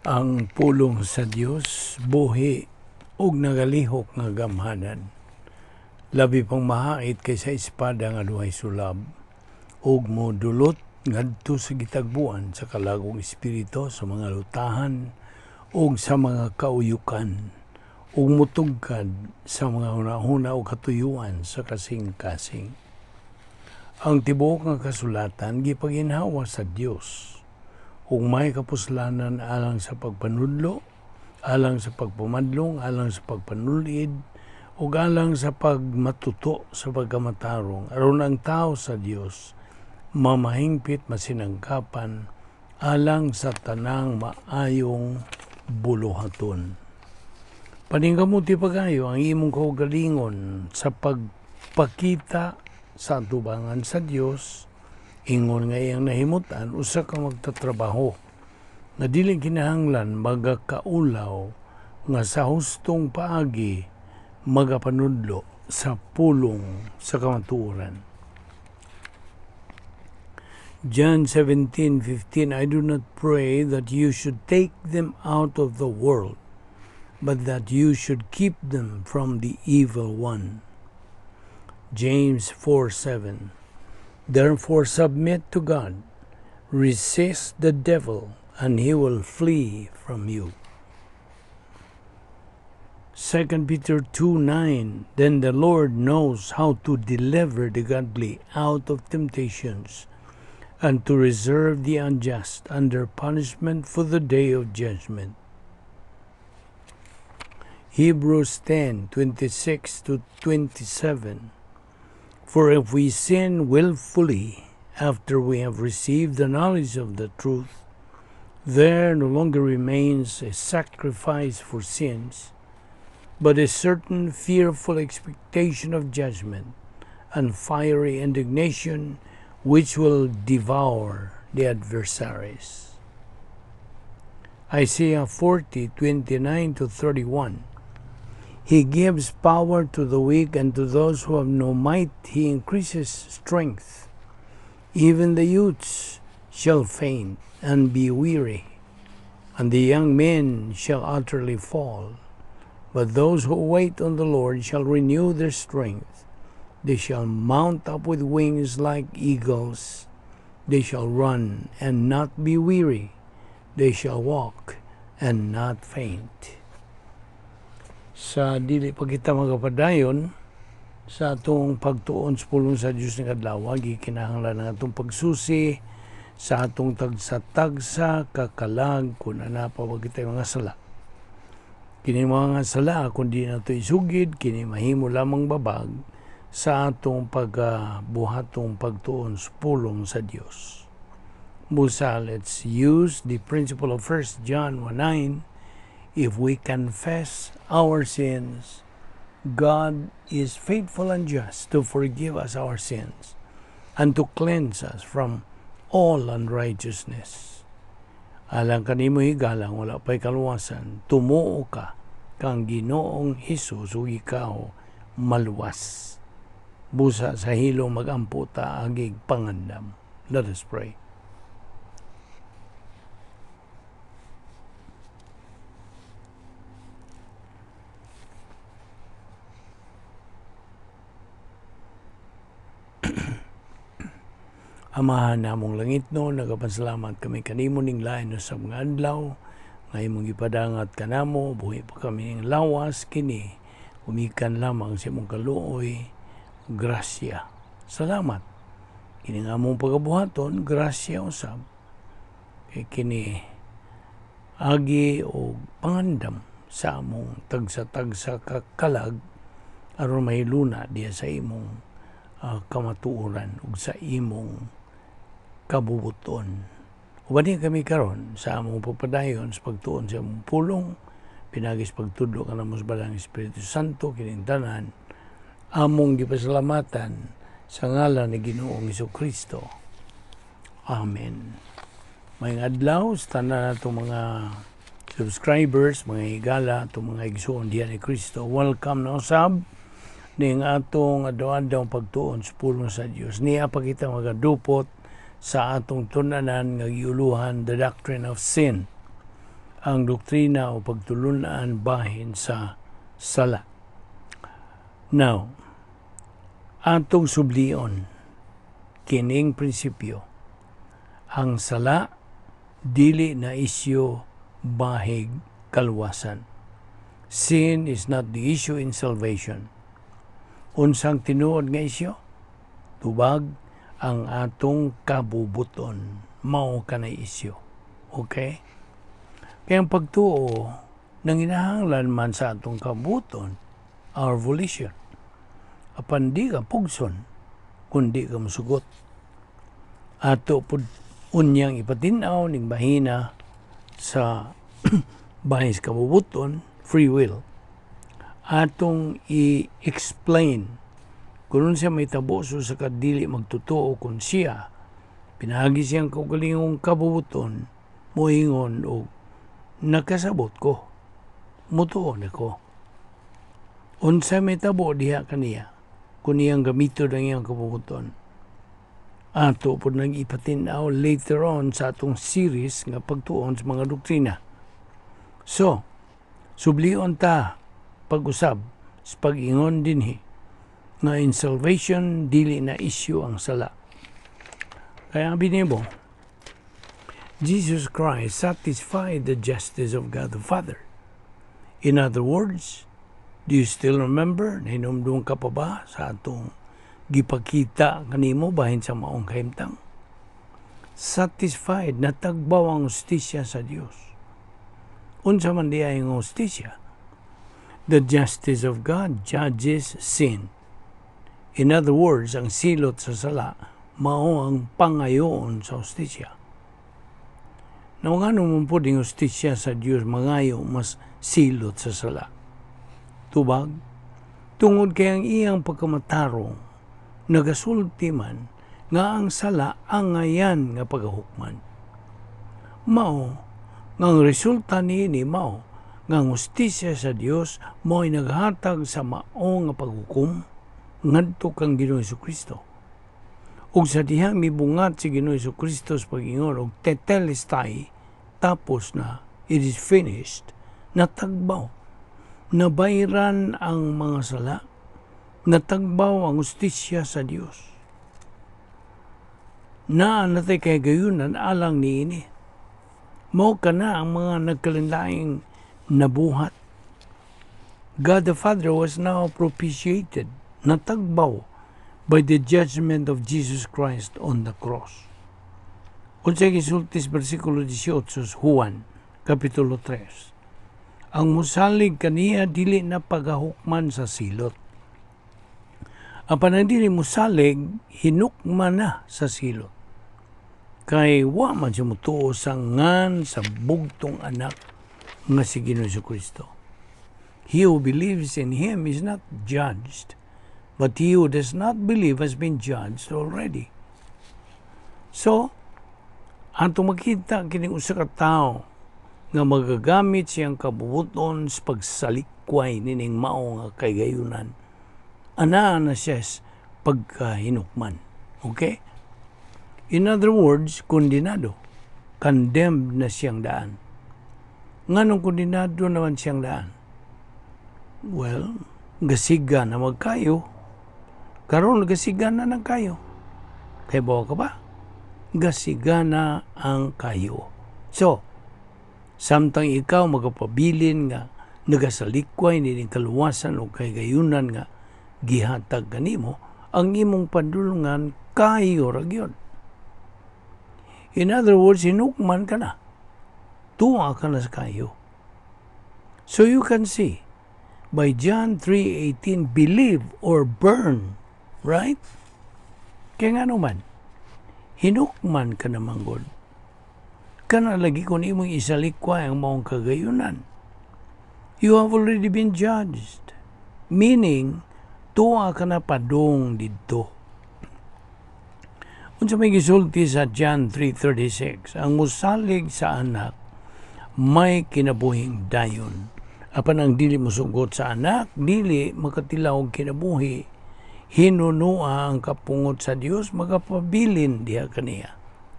Ang pulong sa Dios buhi ug nagalihok nga gamhanan. Labi pang mahait kaysa espada nga duhay sulab ug modulot ngadto sa gitagbuan sa kalagong espiritu, sa mga lutahan ug sa mga kauyukan, ug mutugkad sa mga hunahuna ug katuyuan sa kasing-kasing. Ang tibuok nga kasulatan gipaginhawa sa Dios ug may kapuslanan alang sa pagpanudlo, alang sa pagpamadlong, alang sa pagpanulid, ug alang sa pagmatuto sa pagkamatarong, aron ang tao sa Dios mamahingpit masinangkapan alang sa tanang maayong buluhaton. Paningkamuti pagayo ang imong kaugalingon sa pagpakita sa atubangan sa Dios, ingon nga iyang nahimutan usa ka magtatrabaho nga dili kinahanglan magakaulaw, nga sa hustong paagi magapanudlo sa pulong sa kamatuoran. John 17:15, "I do not pray that you should take them out of the world, but that you should keep them from the evil one." James 4:7, "Therefore submit to God, resist the devil, and he will flee from you." 2 Peter 2:9, "Then the Lord knows how to deliver the godly out of temptations and to reserve the unjust under punishment for the day of judgment." Hebrews 10:26 to 27, "For if we sin willfully after we have received the knowledge of the truth, there no longer remains a sacrifice for sins, but a certain fearful expectation of judgment and fiery indignation which will devour the adversaries." Isaiah 40:29 to 31, "He gives power to the weak, and to those who have no might he increases strength. Even the youths shall faint and be weary, and the young men shall utterly fall. But those who wait on the Lord shall renew their strength. They shall mount up with wings like eagles. They shall run and not be weary. They shall walk and not faint." Sa dili pa kita magapadayon sa atong pagtuon sa pulong sa Dios ning adlaw, gikinahanglan ang atong pagsusi sa atong tagsa-tagsa kakalag kung ana pa ba kita mga sala. Kini mga sala, kung di nato isugid, kini mahimo lamang babag sa atong pagbuhatong pagtuon sa pulong sa Dios. Busa, let's use the principle of 1 John 1:9. "If we confess our sins, God is faithful and just to forgive us our sins and to cleanse us from all unrighteousness." Alang kanimo higalang wala pa'y kaluwasan, tumuo ka kang Ginoong Hesus ug ikaw maluwas. Busa sa hilom magampo ta agig pangandam. Let us pray. Amahan namong langitno, nagapasalamat kami kanimo ning lain sa mga adlaw nga imong gipadangat kanamo, buhi pa kami ning lawas, kini gumikan lamang sa imong kaluoy, grasya. Salamat. Kini nga among pagabuhaton, grasya usab. Kay kini agi og pangandam sa among tagsa-tagsa ka kalag aron mahiluna diha sa imong kamatuoran ug sa imong kabubuton. Uban kami karon sa among pagpadayon sa pagtuon sa among pulong, pinaagi sa pagtudlo kanamo sa Balaang Espiritu Santo, kining tanan among gipasalamatan sa ngalan ni Ginoong Kristo. Amen. Maayong adlaw sa tanan natong mga subscribers, mga higala, atong mga igsoon diha ni Kristo. Welcome na usab ning atong adlaw-adlaw pagtuon sa pulong sa Dios. Niya pa kita magadupot sa atong tun-anan nga giuluhan, The Doctrine of Sin. Ang doktrina o pagtulunan bahin sa sala. Now, atong sublion kining prinsipyo: ang sala dili na isyu bahig kaluwasan. Sin is not the issue in salvation. Unsang tinuod nga isyu? Tubag, ang atong kabubuton. Mao kanay isyu. Okay? Kaya ang pagtuo, nanginahanglan man sa atong kabubuton, our volition. Apan di ka pugson kung di ka musugot. Ato pud unyang ipatin-aw ning bahina sa bahin sa kabubuton, free will. Atong i-explain kung siya may tabo sa kadili magtotoo kung siya pinaagi siyang kaugalingong kabubuton moingon og "Nakasabot ko, mutuo ko." Unsa may tabo diha kaniya kung iyang gamiton ang iyang kabubuton? Ato pud nang ipatin-aw later on sa atong series nga pagtuon sa mga doktrina. So, sublion ta pag-usab sa pag-ingon dinhi nga in salvation dili na issue ang sala. Kaya ang binimo, Jesus Christ satisfied the justice of God the Father. In other words, do you still remember? Nahinumdum ka pa ba sa atong gipakita kanimo bahin sa maong kahimtang? Satisfied, natagbaw ang hustisya sa Dios. Unsa man diay ang hustisya? The justice of God judges sin. In other words, ang silot sa sala mao ang pangayoon sa hustisya. Now, ngano man pud ang hustisya sa Dios mangayo mas silot sa sala? Tubag, tungod kay ang iyang pagkamatarong nagasulti man nga ang sala angayan nga pagahukman. Mao nga ang resulta niini mao nga ang hustisya sa Dios mo'y naghatag sa mao nga paghukom ngadto kang Ginoong Kristo. Ug sa dihang mibungat si Ginoong Kristo sa pag-ingon og "Tetelestai," tapos na, it is finished, natagbaw. Nabayran ang mga sala, natagbaw ang hustisya sa Dios. Naa natay kahigayunan alang niini. Mao kana ang mga nagkalinlaing nabuhat. God the Father was now propitiated, natagbaw by the judgment of Jesus Christ on the cross. Unsay gisulti sa versikulo 18 sa Juan, Kapitulo 3? Ang musalig kaniya dili na pagahukman sa silot. Apan ang dili musalig, hinukman na sa silot. Kay wa man siya mutuo sa ngan sa bugtong anak nga si Ginoong Kristo. He who believes in him is not judged, but he who does not believe has been judged already. So, atong makita kining usa ka tawo nga magagamit siyang kabubuton sa pagsalikway nining mao nga kahigayunan. Anaa na siya sa pagkahinukman. Okay? In other words, kondinado. Condemned na siyang daan. Nganong kondinado naman siyang daan? Well, gasiga na magkayo. Karon gasiga na ng kayo. Kay bawa ka ba? Gasiga na ang kayo. So, samtang ikaw magapabilin nga nagasalikway nining kaluwasan o kahigayunan nga gihatag kanimo, ang imong padulungan kayo ra gyud. In other words, hinukman ka na. Tuwa ka na sa kayo. So you can see, by John 3:18, believe or burn, right? Kaya nga naman, hinukman ka naman God. Kana lagi kung imong isalikway ang maong kagayunan. You have already been judged. Meaning, tuwa ka na padung didto. Unsa may gisulti sa John 3:36? Ang musalig sa anak may kinabuhing dayon. Apan ang dili mosugot sa anak, dili makatilaw og kinabuhi. Hinunua ang kapungot sa Dios magapabilin diha kaniya.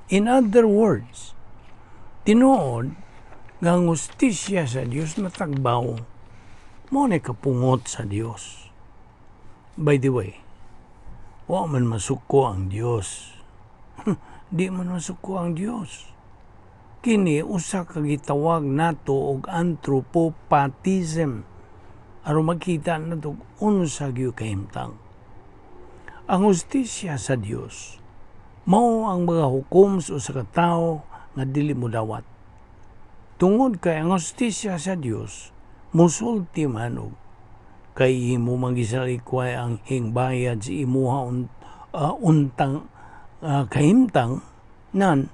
In other words, tinuod Nga ang hustisya sa Dios natagbaw, mao ni kapungot sa Dios. By the way, wa man masuko ang Dios. Di man masuko ang Dios. Kini usa ka gitawag nato og anthropopathism aron makita nato unsa gyud kahimtang. Ang hustisya sa Dios mao ang mga hukom sa usa ka tawo nga dili modawat. Tungod kay ang hustisya sa Dios musulti man og kay imo man gisalikway ang hingbayad sa imuha untang kahimtang nan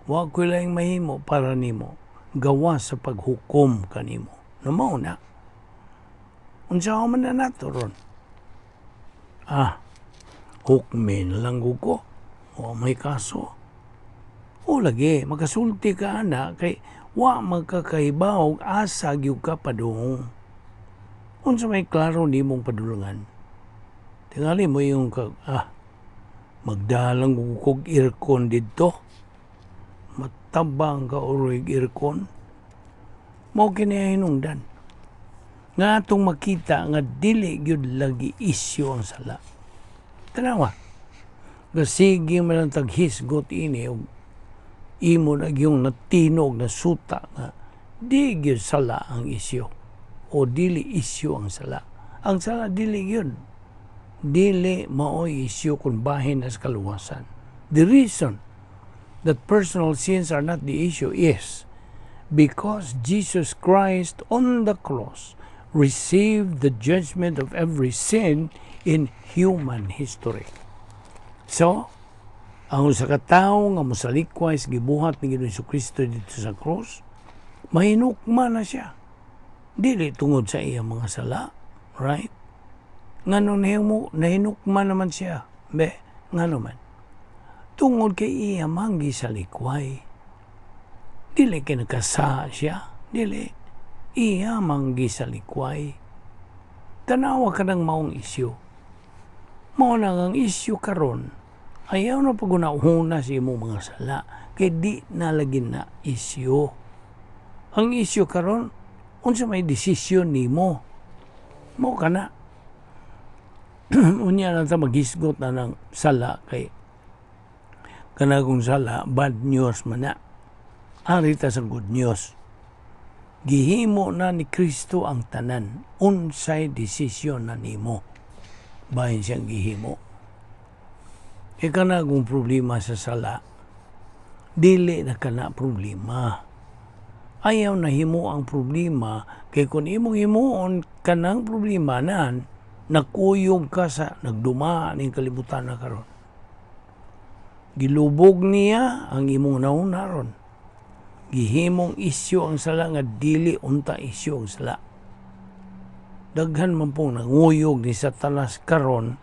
wa ko'y laing mahimo para nimo gawas sa paghukom kanimo. No mao na. Unsa man na nato ron? Ah, hukmi na lang gud ko. Wa may kaso. O lagi, makasulti ka ana kay wa magkakahibaw asa gyud ka padung. Unsa may klaro nimong padulungan? Tingali mo yung ka, magdalang kog aircon didto. Matabang ka uroy aircon. Mao kini hinungdan nga atong makita nga dili gyud lagi isyu ang sala. Tanawa. Gasige man ang taghisgot ini og imo na gyung natinog na suta nga di gyud sala ang isyu o dili isyu ang sala. Ang sala dili gyud. Dili maoy isyu kung bahin na sa kaluwasan. The reason that personal sins are not the issue is because Jesus Christ on the cross received the judgment of every sin in human history. So, ang usa ka tawo nga mosalikway sa gibuhat ni Ginoong Kristo didto sa cross, mahinukma na siya. Dili tungod sa iyang mga sala, right? Ngano nahimo nahinukma naman siya? Be, ngano man? Tungod kay iya man gisalikway. Dili kay nagkasa siya, dili. Iya man gisalikway. Tanawa ka ng maong isyu. Mao na ang isyu karon, ayaw na pag-una sa imong mga sala, kay di na lagi na isyu. Ang isyu karon, unsa may desisyon nimo. Mao ka na. Unya na ta maghisgot na ng sala kay kanagong sala, bad news man na. Ari ta sa good news. Gihimo na ni Kristo ang tanan. Unsay desisyon na nimo. Bahin siyang gihimo. Kay kanagong problema sa sala, dili na kana problema. Ayaw na himo ang problema kay kung imong himuon kanang problema nan, nakuyog ka sa nagduma ning kalibutan na karon. Gilubog niya ang imong nauna ron. Gihimong isyu ang sala nga dili unta isyu ang sala. Daghan man pong nanguyog ni Satanas karon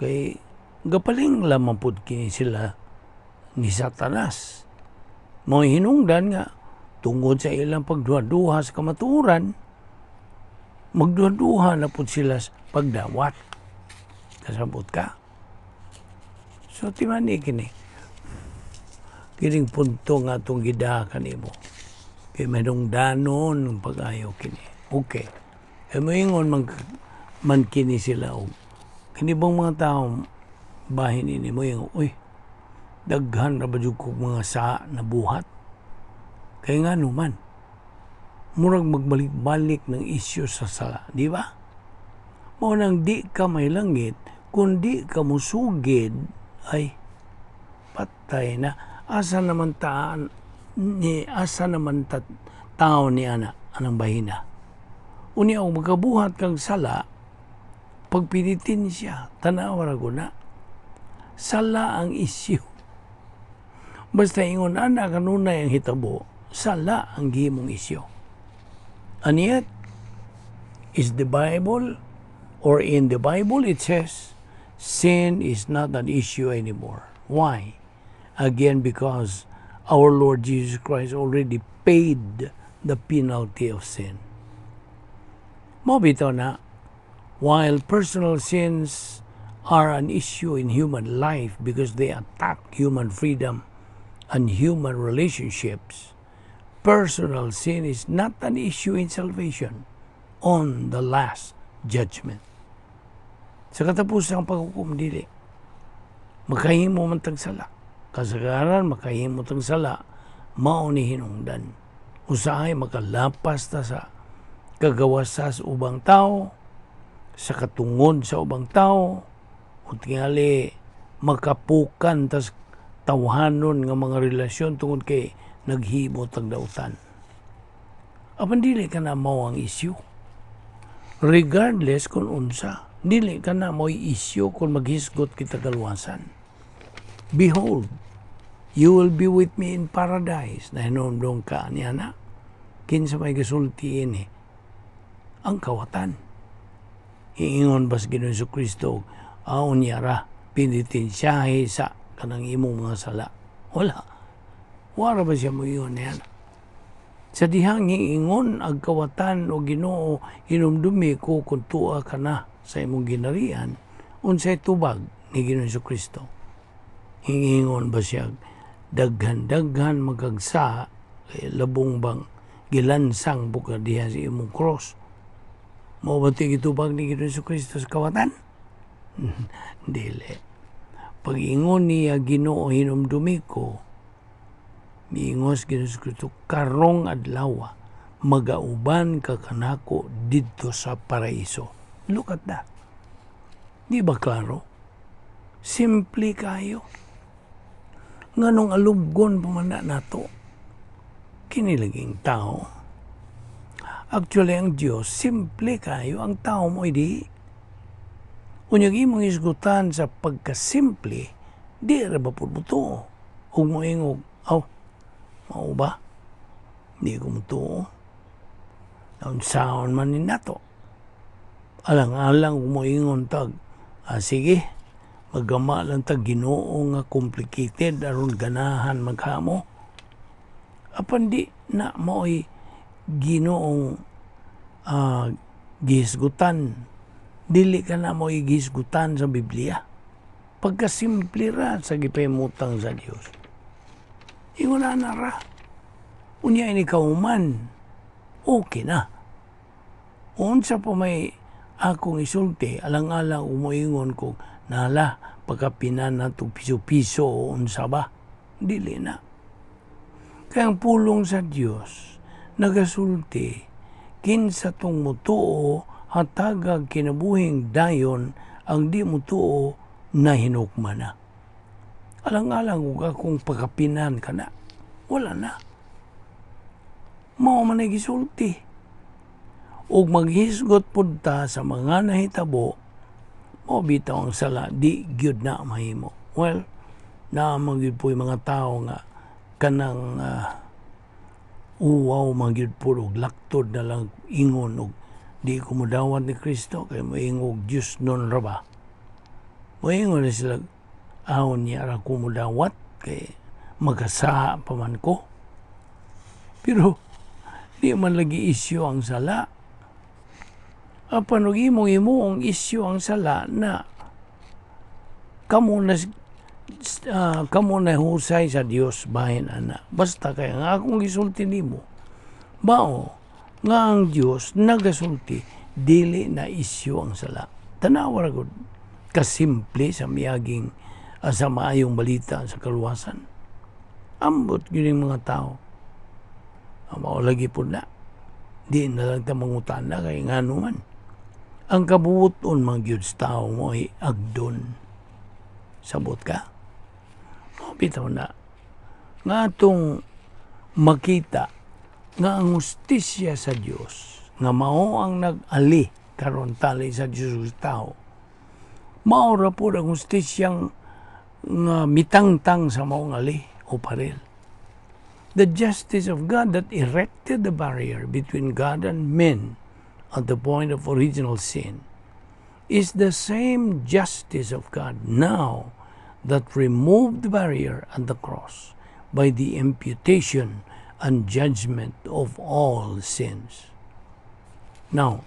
kay gapaling lamang pud kini sila ni Satanas. Mao hinungdan nga tungod sa ilang pagduha-duha sa kamatuoran, magduha-duha na pud sila sa pagdawat. Kasabot ka? So timani kini. Kining punto nga atong gidaha kanimo. Kay madungdanon ng pag-ayo kini. Okay. Kay moingon man kini sila og kini bang mga tao bahin ini mo yung, uy, daghan ra ba jud kog mga sa nabuhat? Kay ngano man, murag magbalik-balik ng isyu sa sala, di ba? Mao nang di ka may langit, kung di ka musugid, ay, patay na. Asa naman ta ni asa naman ta, tao ni ana anang bahina? Unya og makabuhat kang sala, pagpilitin siya, tanawa ra na. Sala ang isyu. Basta ingon ana kanunay ang hitabo, sala ang gihimong isyu. And yet, is the Bible or in the Bible it says sin is not an issue anymore. Why? Again, because our Lord Jesus Christ already paid the penalty of sin. Mao bitaw na, while personal sins are an issue in human life because they attack human freedom and human relationships, Personal sin is not an issue in salvation on the last judgment. Sa katapusang paghukom, dili. Makahimo man tag sala. Kasagaran, makahimo tag sala, mao ni hinungdan. Usahay makalapas ta sa kagawasa sa ubang tao, sa katungod sa ubang tao, o tingali makapukan tas tawhanon nga mga relasyon tungod kay naghimo tag dautan. Apan dili ka na mao ang issue. Regardless kung unsa, dili ka na mo'y issue kung maghisgot kita kaluwasan. "Behold, you will be with me in paradise." Nahinumdum ka niya na. Kinsa may gisulti ini? Ang kawatan. Iingon bas Ginoong Kristo, "Aon niya ra, penitensyahe sa kanang imong mga sala"? Wala. Wala ba siya moingon niya? Sa dihang ingon ang kawatan o "Ginoo, hinumdumi ko kung tua ka na sa imong ginarian," unsay tubag ni Ginoong Kristo? Ingon ba siya, "Daghan-daghan magagsa kay labong bang gilansang buka diha sa imong cross"? Mao ba ti gitubag ni Ginoong Kristo sa kawatan? Dili. Pag-ingon niya, "Ginoo, hinumdumi ko," miingos Ginoong Kristo, "Karong adlaw magauban ka kanako didto sa paraiso." Look at that. Di ba klaro? Simple kayo. Nganong alubgon pa man na nato? Kinilaging tao. Actually, ang Diyos, simple kayo. Ang tao mo, di. Unyag imong isgutan sa pagkasimple, di ra ba pud mo tuo? Ug moingog, "Aw, mao ba? Di ko motuo. Naunsaon man ni nato?" Alang-alang kung moingon tag, "Ah, sige, maggama lang tag Ginoo nga complicated aron ganahan maghamo." Apan di na mao'y Ginoong gihisgutan. Dili ka na mo'y gihisgutan sa Biblia. Pagkasimple ra sa gipahimutang sa Dios. Ingon na ra. Unya ini kauman, okay na. Unsa pa may akong isulti, alang-alang umuingon ko, nala, pagkapinan na itong piso-piso o unsa ba? Dili na. Kaya ang pulong sa Dios nagasulti, kinsa tong mutuo hatagag kinabuhing dayon, ang di mutuo na hinukma na. Alang-alang ug akong pagkapinan ka na, wala na. Mao man ay gisulti. Ug maghisgot pud ta sa mga nahitabo, mao bitaw ang sala di gyud na mahimo. Well, naa man gyud po'y mga tao nga kanang uwaw man gyud pud og laktod na lang ingon og di ko modawat ni Kristo kay moingog Dios nun ra ba. Moingon na sila, "Ahon niya ra ko modawat kay magasaha pa man ko." Pero di man lagi isyu ang sala. Apan og imong imuong isyu ang sala na kamo na husay sa Dios bahin ana. Basta kay ang akong gisulti nimo mao nga ang Dios nagasulti, dili na isyu ang sala. Tanawa ra gud kasimple sa miaging sa maayong balita sa kaluwasan. Ambot gyud ning mga tao. Mao lagi pud na. Di na lang ta mangutana kay ngano man. Ang kabuoton man gyud sa tao mo ay agdon. Sabot ka? Mao bitaw na nga atong makita nga ang hustisya sa Dios nga mao ang nag-ali karon tali sa Dios ug tao. Mao ra pud ang hustisyang nga mitangtang sa maong ali o paril. The justice of God that erected the barrier between God and men at the point of original sin is the same justice of God now that removed the barrier at the cross by the imputation and judgment of all sins. Now,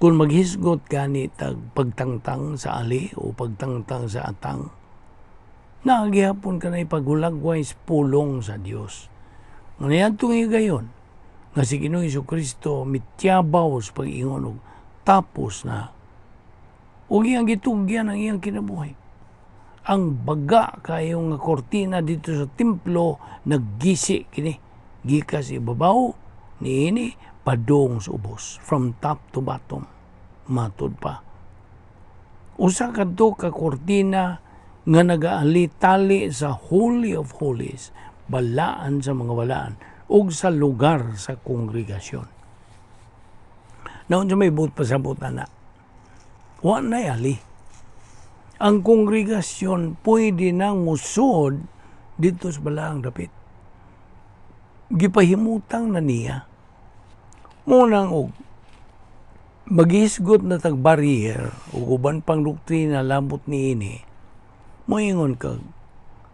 kung maghisgot gani tag pagtangtang sa ali o pagtangtang sa atang, nagihapon ka na ipagulagway sa pulong sa Dios. Ngunyan higayon, nga si Ginoong Kristo mityabaw sa pag-ingon og "Tapos na," ug iyang gitugyan ang iyang kinabuhi. Ang baga kayo nga kortina dito sa templo naggisi kini gikas ibabaw niini padung sa ubos, from top to bottom. Matud pa, usa kadto ka kortina nga nagaali-tali sa Holy of Holies, balaan sa mga balaan, ug sa lugar sa kongregasyon. Naon sa may buot pasabot na wa na ali ang kongregasyon, pwede nang musod dito sa balaang dapit. Gipahimutang na niya. Munang og maghisgot na tag barrier ug uban pang doktrina labot niini, moingon kag,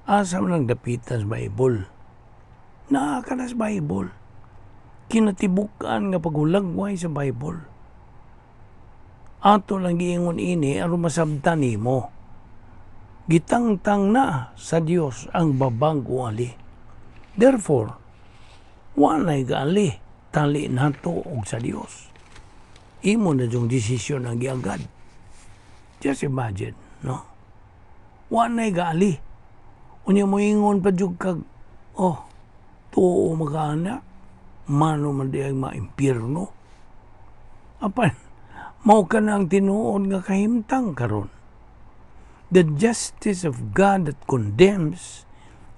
"Asa man ang dapitan sa Bible?" Naa ka na sa Bible. Kinatibuk-an nga paghulagway sa Bible. Ato lang giingon ini aron masabtan nimo. Gitangtang na sa Dios ang babag o ali. Therefore, walay gaali tali nato og sa Dios. Imo na yung desisyon ang giagad. Just imagine, no? Walay gaali. Unya moingon pa jud kag, "Oh, tuo magana, mano man di ay maimpyerno." Apan, mao ka na ang tinuod nga kahimtang karon. The justice of God that condemns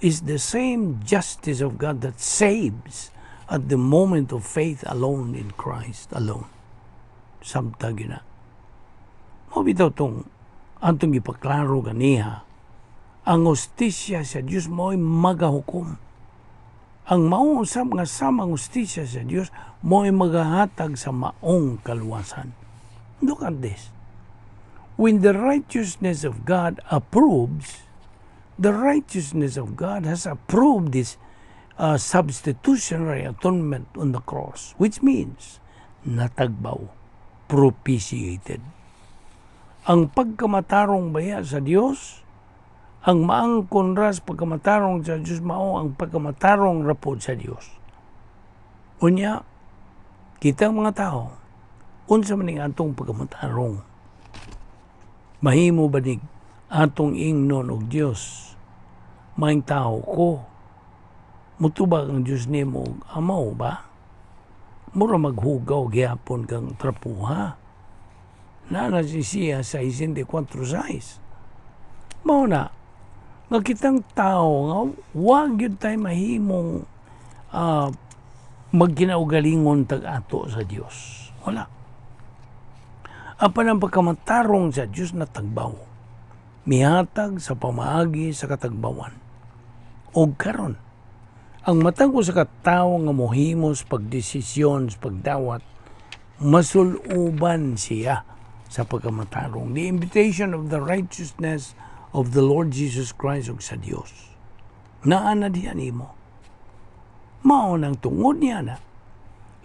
is the same justice of God that saves at the moment of faith alone in Christ alone. Samta gina. Mao bitaw tong atong gipaklaro ganiha, ang hustisya sa Dios mo'y magahukom. Ang mao usab nga samang hustisya sa Dios mo'y magahatag sa maong kaluwasan. Look at this. When the righteousness of God approves, the righteousness of God has approved this substitutionary atonement on the cross, which means natagbaw, propitiated. Ang pagkamatarong baya sa Dios, ang maangkon ra sa pagkamatarong sa Dios mao ang pagkamatarong rapod sa Dios. Unya, kitang mga tao, unsa man ning atong pagkamatarong? Mahimo ba nig atong ingnon og Dios, "Maayong tao ko"? Mutubag ang Dios nimo og amaw ba? Mura maghugaw gihapon kang trapuha. Naa na si siya sa 64. Mao na, nga kitang tao nga wag gyud tay mahimong magkinaugalingon tag ato sa Dios. Wala. Apan ang pagkamatarong sa Dios na tagbaw. Mihatag sa pamaagi sa katagbawan. Og karon, ang matag usa ka tawo nga mohimos pagdesisyon sa pagdawat, masuluban siya sa pagkamatarong. The invitation of the righteousness of the Lord Jesus Christ ug sa Dios. Naa na diha nimo. Mao nang tungod niya na,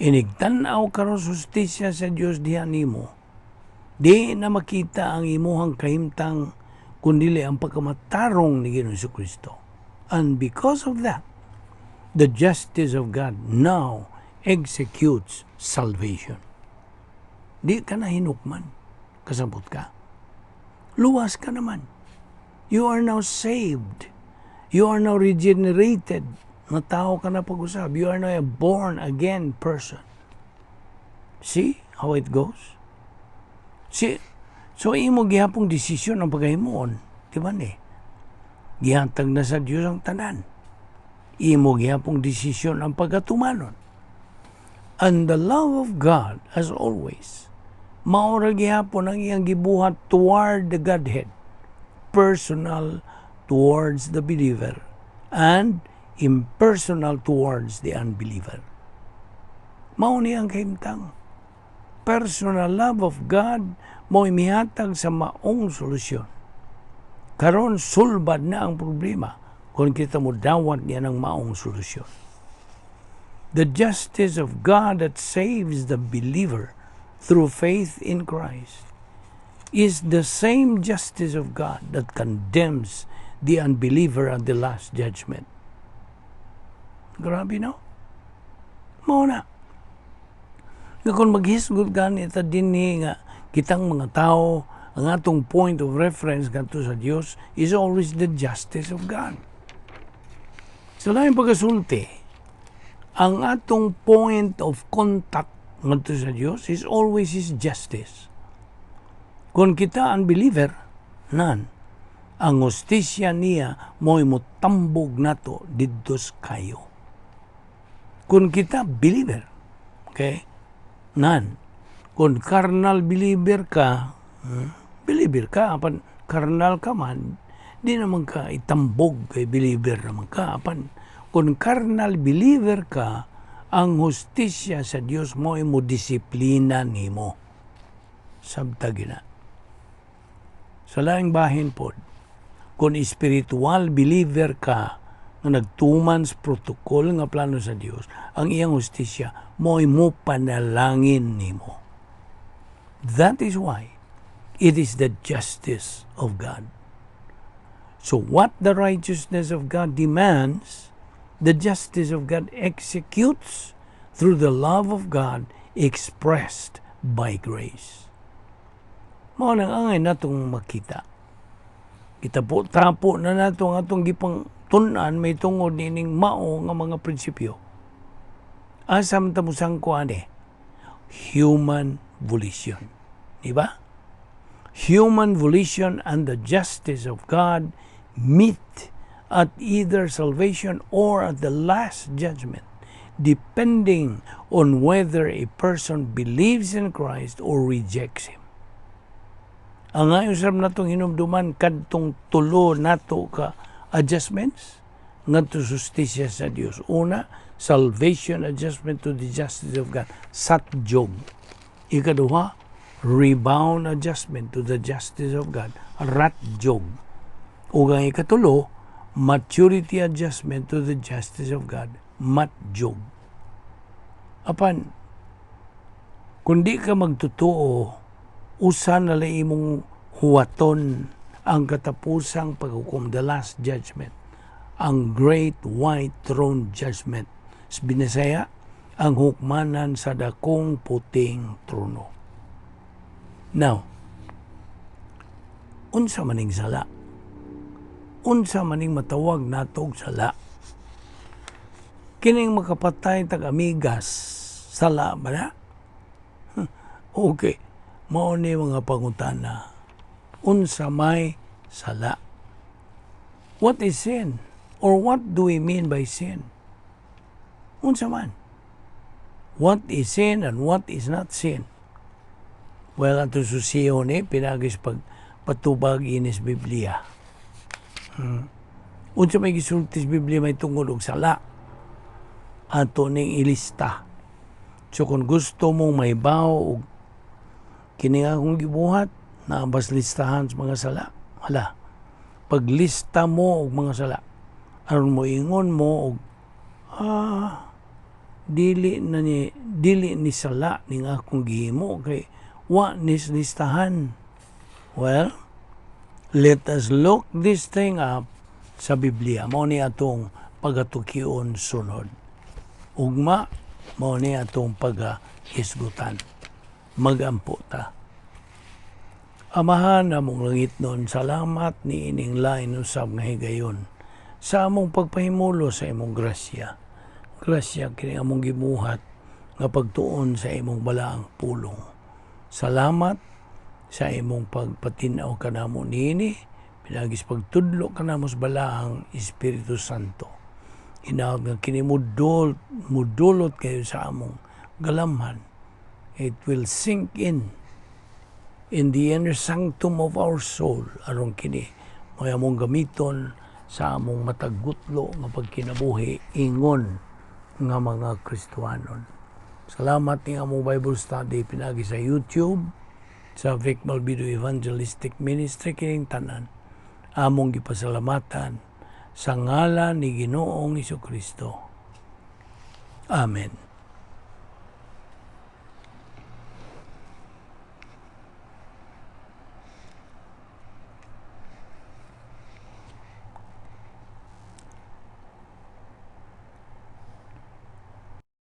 inigtan-aw karon sa hustisya sa Dios diha nimo, di na makita ang imuhang kahimtang kundili ang pagkamatarong ni Ginoong Kristo. And because of that, the justice of God now executes salvation. Di ka na hinukman. Kasabot ka. Luwas ka naman. You are now saved. You are now regenerated. Natao ka na pag-usab. You are now a born again person. See how it goes? See, so imo gihapong desisyon ang paghimuon. Di ba ni? Gihatag na sa Dios ang tanan. Imo gihapong desisyon ang pagkatumanon. And the love of God, as always, maura gihapon ang iyang gibuhat toward the Godhead, personal towards the believer, and impersonal towards the unbeliever. Mao ni ang kahimtang. Personal love of God mo mihatag sa maong solusyon. Karon sulbad na ang problema kung kita mo dawat niya ng maong solusyon. The justice of God that saves the believer through faith in Christ is the same justice of God that condemns the unbeliever at the last judgment. Grabe, no? Mao na. Nga kung maghisgot gani ta dinhi nga kitang mga tao, ang atong point of reference ngadto sa Dios is always the justice of God. Sa laing pagkasulti, ang atong point of contact ngadto sa Dios is always His justice. Kung kita unbeliever, nan, ang hustisya niya mo'y mutambog nato didto sa kayo. Kung kita believer, okay, nan, kung carnal believer ka, believer ka, apan carnal ka man, di naman ka itambog kay believer naman ka. Apan kung carnal believer ka, ang hustisya sa Dios mo mo disiplina nimo. Sabta gina. Sa laing bahin pod, kung spiritual believer ka nga nagtuman sa protocol nga plano sa Dios, ang iyang hustisya mo'y mo panalangin nimo. That is why it is the justice of God. So what the righteousness of God demands, the justice of God executes through the love of God expressed by grace. Mao nang angay natong makita. Kita po tapo na nato ang atong gipang tun-an may tungod nining mao nga mga prinsipyo. Asa man ta mosangko ani? Human volition. Di ba? Human volition and the justice of God meet at either salvation or at the last judgment, depending on whether a person believes in Christ or rejects Him. Ang ayon sa natong hinumduman kadtong tulo nato ka adjustments ngadto sa hustisya sa Dios. Una, salvation adjustment to the justice of God, satjog. Ikaduha, rebound adjustment to the justice of God, ratjog. Ug ang ikatulo, maturity adjustment to the justice of God, matjog. Apan, kung di ka magtotoo, usa na lang imong huwaton ang katapusang paghukom, the last judgment, ang Great White Throne Judgment. Sa Binisaya, ang hukmanan sa dakong puting trono. Now, unsa maning sala? Unsa maning matawag natog sala? Kining makapatay tag amigas, sala ba na? Okay, mao ni mga pangutana. Unsa may sala? What is sin? Or what do we mean by sin? Unsa man? What is sin and what is not sin? Well, ato susiyo ni pinagis pag patubag inis Biblia. Unsa may gisulti sa Biblia may tungod og sala? Ato ning ilista. So kung gusto mong mahibaw og kini nga akong gibuhat, naa bas listahan sa mga sala. Hala. Paglista mo og mga sala, aron mo ingon mo og dili ni sala ning akong gihimo kay wa ni listahan. Well, let us look this thing up sa Biblia. Mao ni atong pagatukion sunod. Ugma, mao ni atong pagahisgutan. Magampo ta. Amahan among langitnon, salamat ni ining lain usab nga higayon sa among pagpahimulo sa imong grasya. Grasya kini among gibuhat nga pagtuon sa imong balaang pulong. Salamat sa imong pagpatin-aw kanamo niini, pinagis pagtudlo kanamo sa balaang Espiritu Santo. Hinaot nga kini mudulot kayo sa among galamhan. It will sink in the inner sanctum of our soul aron kini may among gamiton sa among matagutlo nga pagkinabuhi ingon nga mga Kristohanon. Salamat ni among Bible study pinagi sa YouTube, sa Vic Malvido Evangelistic Ministry. Kining tanan among gipasalamatan sa ngalan ni Ginoong Kristo. Amen.